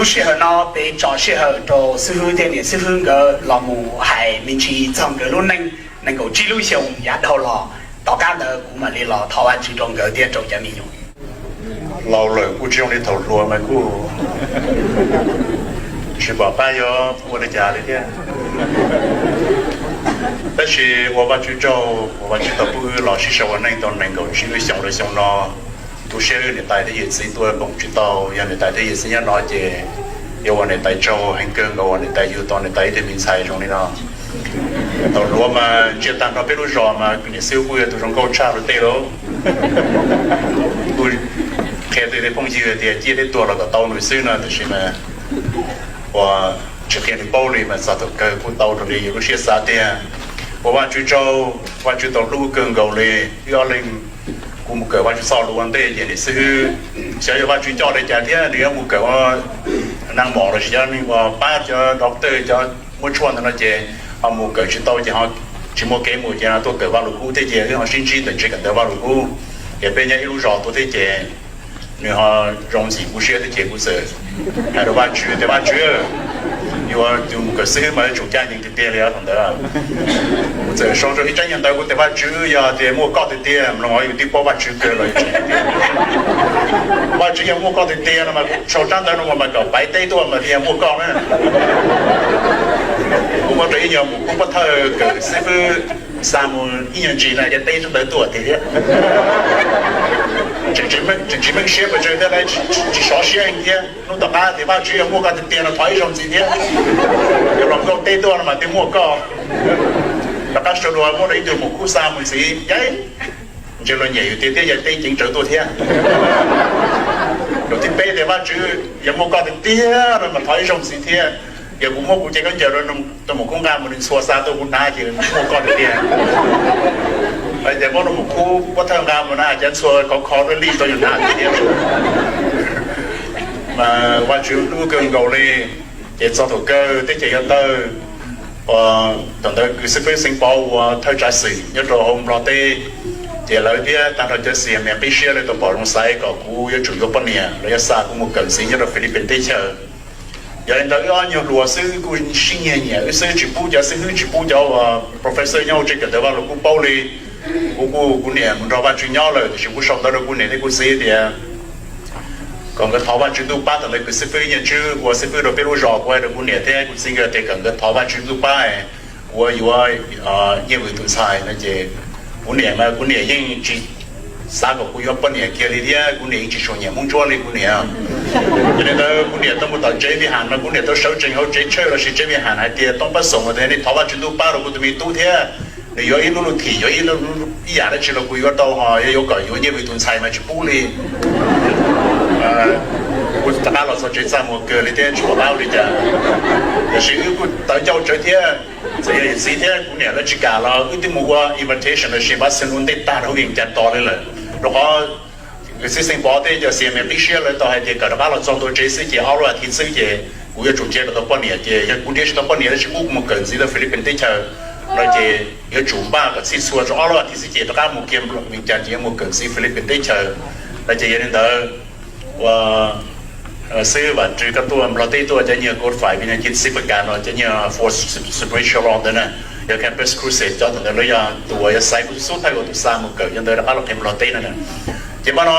Lub sij hawm no peb tso sij hawm rau xib hwb thiab niam xib hwb nkawd los mus hais me ntsis txog nkawd lub neej nees nkaum tsib lub xyoos yav dhau los. Tom qab ntawd kuv mam li los thov Vajtswv rau nkawd thiab rau cov me nyuam. Laus lawm kuj tsis zoo li thaum hluas mas kuj tsis pom qab yuav ua li cas li thiab. Tab sis ua Vajtswv tsaug uas Vajtswv tau pub wb los sib sau ua neej tau nees nkaum tsib lub xyoos rau xyoo no. Tu siab wb niam tais thiab yawm txiv tuaj koom tsis tau, yog niam tais thiab yawm txiv nyob no ces yuav ua niam tais tsaug heev kawg nkaus uas niam tais yug tau niam tais ib tug me ntxhais zoo li no. Thaum hluas mas ntsia tag nrho peb lub zos mas niam xib hwb kuj yog tus zoo nkauj tshaj lawm tej lauj. Kuj qhia tej phooj ywg tias ciaj thiab tuag los kom tau nws xwb no, tiam sis mas uas tsis qhia nws paub li mas txog thaum kawg kuj tau raws li yus lub siab xav tiag. Ua Vajtswv tsaug, Vajtswv tau hlub kawg nkaus li. Wb ob leeg kuj mus kawm Vajtswv txoj lus ua ntej ces niam xib hwb xyov yog Vajtswv coj li cas thiab nws yuav mus kawm ua naj mom los sis cov neeg uas pab cov doctor cov muab tshuaj ntawd no ces ho mus kawm tsis tau ces ho tsis muaj kev mus ces tuaj kawm Vaj Lug Kub thiab ces wb ho sib ntsib ntawm tsev kawm ntawv Vaj Lug Kub. Ces peb nyob ib lub zos tuaj thiab ces nws ho zoo ntxim kuv siab thiab ces kuv txawm hais rau Vajtswv tias Vajtswv, yuav tus mus kawm xib hwb mas yuav tsum ncaj ncees tiag tiag li thaum ntawd. Kuv txawm sau rau ib tsab nyuag ntawv kuv tias Vajtswv, yog tias muaj koj tiag tiag mloog os, yus twb paub Vajtswv kawg los Vajtswv yog muaj koj tiag tiag no mas sau tsab ntawv no mas kom paiv teb tuaj mas thiaj yog muaj koj na. Kuv muab rau ib nyuag mus kub pov thawj kawm xib hwb xa mus ib nyuag ntsis na ces teb tsab ntawv tuaj tiag thiab. Tseem tsis meej siab pes tsawg thiab, tsis sov siab heev thiab. Hnub tom qab tias Vajtswv yog muaj koj tiag tiag no thov ib zaug ntxiv thiab. Yog los nkauj teb tuaj no mas thiaj muaj koj. Rov qab sau dua muab rau ib tug mus kub xa mus ntxiv, yav ntses los nyem yus tiag thiab, yav teb ceev tsawv tuaj thiab. Zaum thib peb tias Vajtswv yog muaj koj tiag tiag no mas thov ib zaug ntxiv thiab. Yog kuv muab kuv cev khaub ncaws rau tus maum khub nqa mus nws ntxhua xa tuaj kuv hnav ces muaj koj tiag tiag. Hais tias muab tus maum khub pov thawj nqa mus na ces ntxhua khov kho lwj lij rau yus hnav tiag tiag. Mas Vajtswv hlub kawg nkaus li. Ces txog thaum kawg teb chaws yuav tawg, thaum ntawd kws xib fwb Xeev Pov ua thawj tsav xwm nyob rau hauv Nplog teb, ces lawv thiab tag nrho cov xias me qib siab lawv tau pom zoo xaiv kom kuv yuav tsum yuav poj niam los yog xa kuv mus kawm ntxiv nyob rau Philippines teb chaws. Yog li ntawd wb ob nyuag hluas xwb kuj sib nyiag nyiam wb xwb, tsis pub cov xib fwb, tsis pub cov uas professor nyob hauv tsev kawm ntawv Vaj Lug Kub paub li. Kuv kuj, kuv niam mus nrog Vajtswv nyob lawm, tiam sis kuv sau ntawv rau kuv niam thiab kuv txiv tias kom nkawd thov Vajtswv ntuj pab. Thaum ntawd kws xib fwb Nyiaj Tswb ua xib fwb rau peb lub zos, kuv hais rau kuv niam thiab kuv txiv nkawd tias kom nkawd thov Vajtswv ntuj pab, kuv yuav Nyiaj Vwm tus ntxhais no ces kuv niam mas kuv niam yeej tsis xav kom kuv yuav poj niam kiag li thiab kuv niam yeej tsis tshua nyiam Hmoob Ntsuab li kuv niam. Yog li ntawd kuv niam tau mus tom tsev Vij Ham mas kuv niam tau sawv tsees hauv tsev church los sis tsev Vij Ham hais tias toob pab xoom tias nej thov Vajtswv ntuj pab rau kuv tus me tub thiab, nws yuav ib lub lub thim, yuav ib yam dab tsi los kuv yuav tau, ho yog yuav kom yuav Nyiaj Vwm tus ntxhais mas tsis pub li. Kuv rov qab los txog tsev txaj muag kawg li thiab tsis pom qab ua li cas. Tiam sis wb kuj tawv ncauj tsawv thiab, txawm yog yawm txiv thiab kuv niam lawv tsis kam los wb twb mus ua invitation los sis npaj xeem lub ntej tag rau hauv Vias Cas tos li lawm. Rau qhov txiv Xeev Pov tej cov xias me qib siab lawv tau hais tias kom rov qab los txog ntua tsev xwb ces ob lub as thiv xwb ces kuv yuav tsum nrhiav kom tau poj niam, ces yog kuv nrhiav tsis tau poj niam tab sis kuj mus kawm ntxiv rau Philippines teb chaws no ces yuav tsum npaj kom txhij txhua rau ob lub as thiv xwb ces rov qab mus kiag Vias Cas ces yuav mus kawm ntxiv Philippines teb chaws no ces yog li ntawd ua xib fwb Vam Rwg koj tuaj Nplog teb tuaj cov nyuag code five no ces xib fwb Kas no cov nyuag four spiritual law ntawd na, yog campus crusade cov ntawd lawv yog tus uas yog xaiv kuv xub thawj ua tus xa mus kawm cov ntawd rov qab los qhia Nplog teb no na. Ces mas no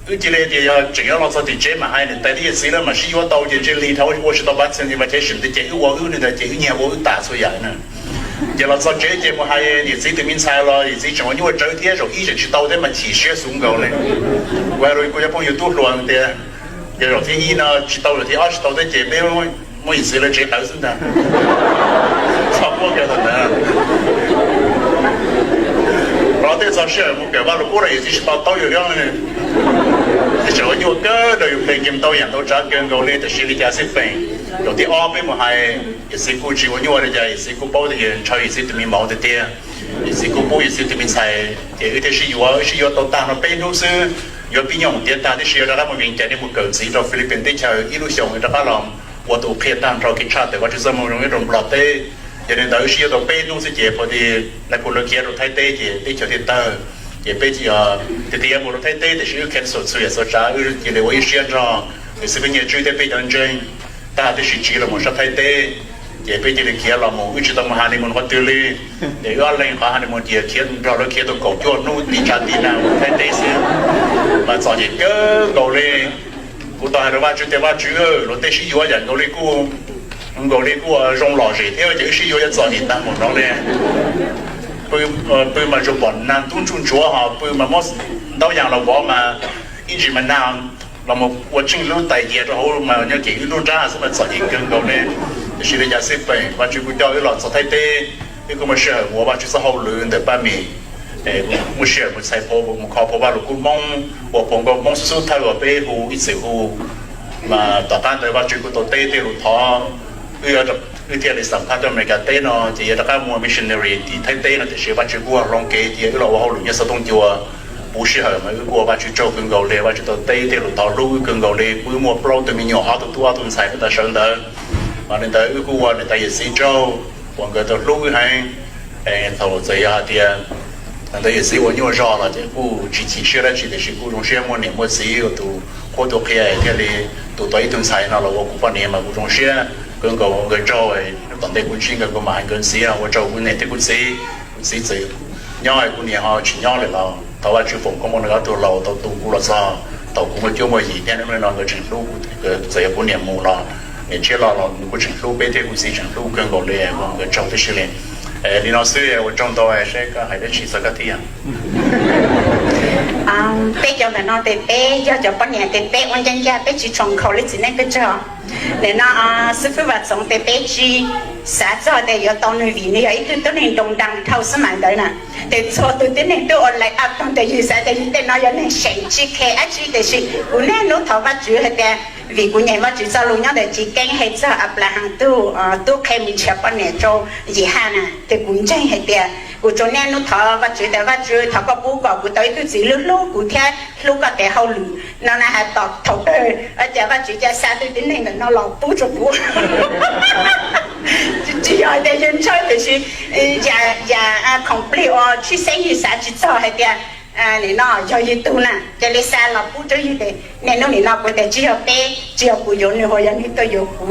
wb cia li tias yog tseem yuav los txog tim tsev mas hais niam tais thiab yawm txiv lawv mam sib yuav tau ces ntshe lig dhau ua tsis tau baptism invitation tiag ces wb ua wb li ntawd ces wb nyiag ua wb tas txhua yam na. Ces los txog tsev ces mus hais niam txiv tus me ntxhais los yawm txiv tseem ua nyuaj tsawv thiab zaum ib tseem tsis tau thiab mas chim siab xwb nkaus li. Kuv hais rau kuv cov phooj ywg tub hluas tias yog zaum thib ib no tsis tau, zaum thib ob tsis tau thiab ces peb muab yawm txiv lawv tsev tawv xwb ntag. Txhob muab kiag tau ntawd. Rov tej txog sij hawm mus kawm Vaj Lug Kub rau yawm txiv tsis tau taub yus li. Tseem ua nyuaj kawg rau yus ple game ntau yam ntau tsav kawg nkaus li tiam sis li cas xij peem. Zaum thib ob peb mus hais yawm txiv kuj tsis ua nyuaj li cas, yawm txiv kuj paub tias ntshaw yawm txiv tus me mauv tiag tiag. Yawm txiv kuj pub yawm txiv tus me ntxhais ces wb thiaj sib yuav, wb sib yuav tau tag nrho peb hnub xwb. Yuav pib nyob hauv tiav tag tib si yuav rov qab mus Vias Cas thiab mus kawm ntxiv rau Philippines teb chaws ib lub xyoos rov qab los ua tus qhia tag nrho kev tshaj tawm Vajtswv txoj moo zoo nyob rau Nplog teb. Yog li ntawd wb sib yuav tau peb hnub xwb ces pom tias nais phoo lawv khiav rau Thaib teb ces teb chaws thiaj tawg. Ces peb thiaj tias yuav mus rau Thaib teb tiam sis wb cancel txhua yam txhua tsav, wb cia li ua ib siab nrog Xib fwb Nyiaj Tswb thiab peb cov ntseeg tag tib si tsiv los mus sab Thaib teb, ces peb cia li khiav los mus, wb tsis tau mus honeymoon qhov twg li. Ces wb ob leeg qhov honeymoon ces khiav nrog lawv khiav tau kaum cuaj hnub tim tsav tim nag mus Thaib teb xwb, mas txom nyem kawg nkaus li. Kuv tau hais rau Vajtswv tias, Vajtswv, luag tej sib yuav yam nkaus li kuj, nkaus li kuj zoo lom zem thiab, ces wb sib yuav yuav txom nyem tag mus no li. Pw mas zoo pom nag ntub ntsuj ntsuav, ho pw mas muab ntaub yas los vov mas ib ntsis mas nag los mus ua tsheej lub tais yias rau hauv mas nyob ces wb nruab nrab xwb mas txom nyem kawg nkaus li. Tiam sis li cas xij peem Vajtswv kuj coj wb los txog Thaib teb, wb kuj muaj sij hawm ua Vajtswv txoj hauj lwm ntawm pab mem, muaj sij hawm mus txhais phau, mus kho phau Vajluskub Hmoob, ua phau nkauj Hmoob xub xub thawj uas peb hu ib txwm hu. Mas tom qab ntawd Vajtswv kuj tau teb tej lus thov, wb, wb thiaj li xam phaj tuaj Amelikas teb no ces yuav rov qab mus ua missionary tim Thaib teb no, tiam sis Vajtswv kuj hloov kev cia wb los ua hauj lwm nyob Xov Tooj Cua puv sij hawm, mas wb kuj ua Vajtswv tsaug kawg nkaus li. Vajtswv tau teb tej lus thov hlub wb kawg nkaus li, kuj wb muaj plaub tug me nyuam, ob tug tub ob tug ntxhais rau tas sawv ntawd. Mas li ntawd wb kuj ua niam tais yawm txiv tsaug uas nkawd tau hlub wb heev. Thaum txawm yog hais tias ntawd yawm txiv ua nyuaj zog los ces kuj tsis chim siab dab tsi, tiam sis kuj zoo siab muaj niam muaj txiv ua tus qhuab tus qhia thiaj li tu tau ib tug ntxhais no los ua kuv poj niam mas kuv zoo siab kawg nkaus ua nkawd tsaug. Hnub tom ntej kuv ntsib nkawd kuv mam hais nkawd ntxiv, ua tsaug kuv niam thiab kuv txiv. Kuv txiv txawm nyob kuv niam ho tsis nyob lawm los thov Vajtswv foom koob hmoov rau nkawd ob tug laus tau tu kuv los txog thaum kuv muaj cuab muaj yim thiab hnub no nkawd tseem hlub, txawm yog kuv niam mus los, niam tshiab los los nws kuj tseem hlub peb thiab kuv txiv tseem hlub kawg nkaus li, ua nkawd tsaug tib si li. Li no xwb ua tsaug ntau, seb koj hais dab tsi txog koj thiab. Peb cov ntawm no ces peb yog cov poj niam ces peb ua ncaj ncaj, peb tsis tshua khaum li txiv neej peb tsaug. Nim no xib fwb Vam Txoov ces peb tsis xav txog tias yuav tau nws vim nws yog ib tug tub neeg nroo nroo dhau xwb mas ntawd na. Ces txhua tus tib neeg twb ua laij ab tog tias yus xav tias yus tej no yog neeg seem tsis khe dab tsi, tiam sis kuv niaj hnub thov Vajtswv hais tias, vim kuv nyeem Vajtswv txoj lus nyob ntawm Chiv Keeb hais txog Anplahas tug tub qhe mus nrhiav poj niam rau Yim Haj na, ces kuv ntseeg hais tias kuv tsuas niaj hnub thov Vajtswv tias, Vajtswv, thov koj pub kom kuv tau ib tug txiv hlub hlub kuv thiab hlub koj tes hauj lwm no na. Hais tom thaum kawg cas Vajtswv cia xa tus tib neeg ntawm no los pub rau kuv. Tsis yog hais tias yus ntshaw, tiam sis yam khoom plig uas tshwj xeeb yus xav tsis txog hais tias nim no yog yus tug na, cia li xa los pub rau yus ces niaj hnub nim no kuv tias tsis yog peb, tsis yog kuv yuav nws, ho yog nws tuaj yuav kuv.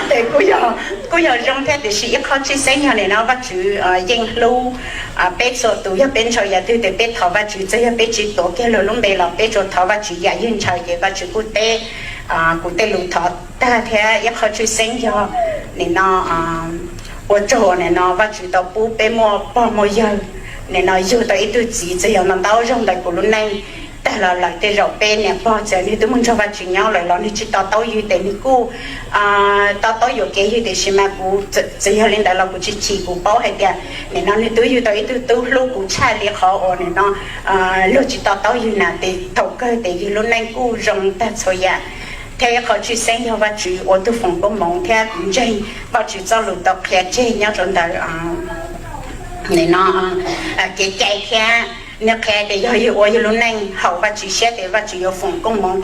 Ces kuj yog zoo thiab, tiam sis ib qho tshwj xeeb yog nim no Vajtswv yeej hlub peb txhua tus, yog peb ntshaw yam twg ces peb thov Vajtswv, txawm yog peb tsis tuav kiag luag lub npe los peb tsuas thov Vajtswv yam ywg ntshaw ces Vajtswv kuj teb kuv tej lus thov tag thiab. Ib qho tshwj xeeb yog nim no ua tsaug nim no Vajtswv tau pub peb muaj pog muaj yawg, nim no yug tau ib tug txiv txawm yog ntau ntau zaug ntawm kuv lub neej tag los lawm. Tej zaum peb niam pog txawm nws twb mus nrog Vajtswv nyob lawm los nws tsis to taub yug ces nws kuj to taub yuam kev yug, tiam sis mas kuv txawm yog li ntawd los kuv tsis chim, kuv paub hais tias nim no nws twb yug tau ib tug tub hlub kuv tshaj li qhov uas nim no luag tsis to taub yug na, ces thaum kawg ces yug lub neej kuj zoo tag txhua yam. Thiab ib qho tshwj xeeb yog Vajtswv ua tug foom koob hmoov thiab kuv ntseeg Vajtswv txoj lus tau qhia tseg nyob rau ntawm nim no kev cai thiab nws qhia tias yog yug ua yug lub neej haum Vajtswv siab ces Vajtswv yuav foom koob hmoov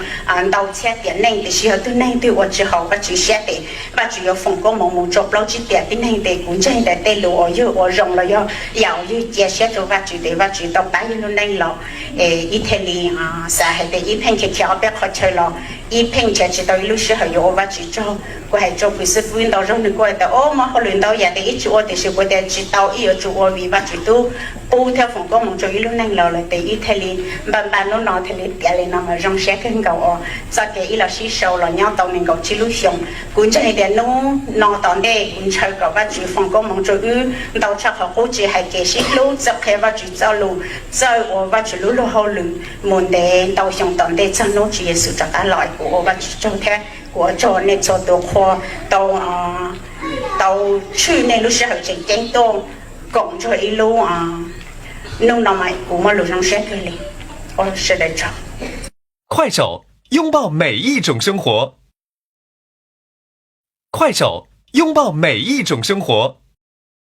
ntau txhiab tiam neej, tiam sis yog tug neeg twg ua tsis haum Vajtswv siab ces Vajtswv yuav foom koob hmoov mus rau plaub tsib tiam tib neeg. Ces kuv ntseeg tias tej lus uas yug ua zoo los yog yam uas yug cia siab rau Vajtswv ces Vajtswv tau pab yug lub neej los. Es ib thiaj li xav hais tias ib pheej khiav khiav ob peb qhov chaw los ib pheej nrhiav tsis tau ib lub sij hawm yuav ua Vajtswv tsaug. Kuv hais rau kuv xib fwb ntau zaug nws kuj hais tias, o, muaj hauj lwm ntau yam ces ib tsis ua, tiam sis kuv tias tsis tau, ib yuav tsum ua vim Vajtswv twb pub thiab foom koob hmoov rau ib lub neej los lawm ces ib thiaj li npaj npaj hnub no thiaj li tiav li no mas zoo siab kawg nkaus os. Txoj kev ib los sib sau los nyob tau nees nkaum tsib lub xyoos, kuv ntseeg tias hnub no tom ntej kuv ntshaw kom Vajtswv foom koob hmoov rau wb ntau tshaj qhov qub, tsis hais kev sib hlub, txawj qhia Vajtswv txoj lus, txawj ua Vajtswv lub luag hauj lwm mus ntev ntau xyoo tom ntej txog hnub Tswv Yexus rov qab los. Kuv ua Vajtswv tsaug thiab kuv ua tsaug nej txhua tus qhua tau tau tshwj nej lub sij hawm tseem ceeb tuaj koom nrog ib lub hnub no mas kuv muaj lus zoo siab kawg li. Ua sawv daws tsaug. 快手，拥抱每一种生活。快手，拥抱每一种生活。